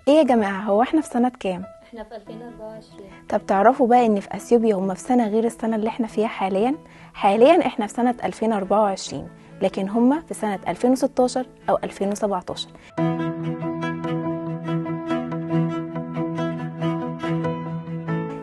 ايه يا جماعة، هو احنا في سنة كام؟ احنا في 2024. طب تعرفوا بقى ان في اثيوبيا هم في سنة غير السنة اللي احنا فيها حاليا؟ حاليا احنا في سنة 2024، لكن هم في سنة 2016 او 2017.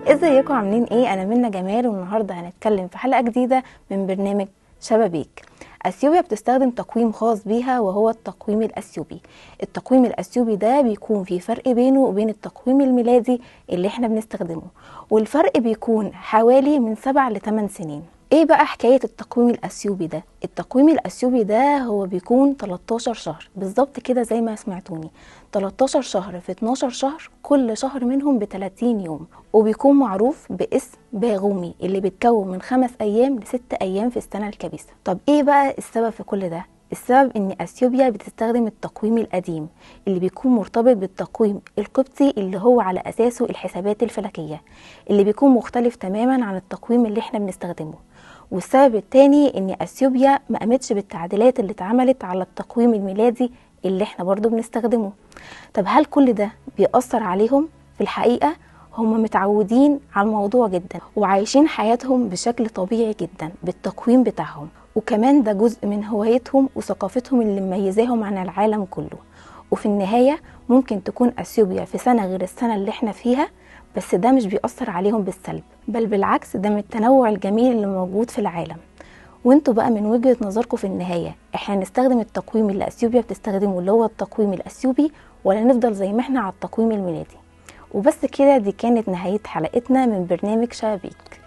ازيكم عاملين ايه؟ انا منى جمال، والنهارده هنتكلم في حلقة جديدة من برنامج شبابيك. اثيوبيا بتستخدم تقويم خاص بيها وهو التقويم الاثيوبي. التقويم الاثيوبي ده بيكون في فرق بينه وبين التقويم الميلادي اللي احنا بنستخدمه، والفرق بيكون حوالي من 7 ل 8 سنين. ايه بقى حكاية التقويم الاثيوبي ده؟ التقويم الاثيوبي ده هو بيكون 13 شهر بالظبط كده زي ما سمعتوني، 13 شهر في 12 شهر، كل شهر منهم ب 30 يوم، وبيكون معروف باسم باغومي اللي بيتكون من 5 ايام ل 6 ايام في السنة الكبيسة. طب ايه بقى السبب في كل ده؟ السبب ان اثيوبيا بتستخدم التقويم القديم اللي بيكون مرتبط بالتقويم القبطي اللي هو على اساسه الحسابات الفلكية، اللي بيكون مختلف تماما عن التقويم اللي احنا بنستخدمه. والسبب التاني ان اثيوبيا ما قامتش بالتعديلات اللي اتعملت على التقويم الميلادي اللي احنا برضو بنستخدمه. طب هل كل ده بيأثر عليهم؟ في الحقيقة هم متعودين على الموضوع جدا وعايشين حياتهم بشكل طبيعي جدا بالتقويم بتاعهم، وكمان ده جزء من هوايتهم وثقافتهم اللي مميزاهم عن العالم كله. وفي النهاية ممكن تكون أثيوبيا في سنة غير السنة اللي احنا فيها، بس ده مش بيأثر عليهم بالسلب، بل بالعكس ده من التنوع الجميل اللي موجود في العالم. وانتوا بقى من وجهة نظركم في النهاية احنا نستخدم التقويم اللي أثيوبيا بتستخدمه اللي هو التقويم الأثيوبي، ولا نفضل زي ما احنا على التقويم الميلادي؟ وبس كده، دي كانت نهاية حلقتنا من برنامج شبابيك.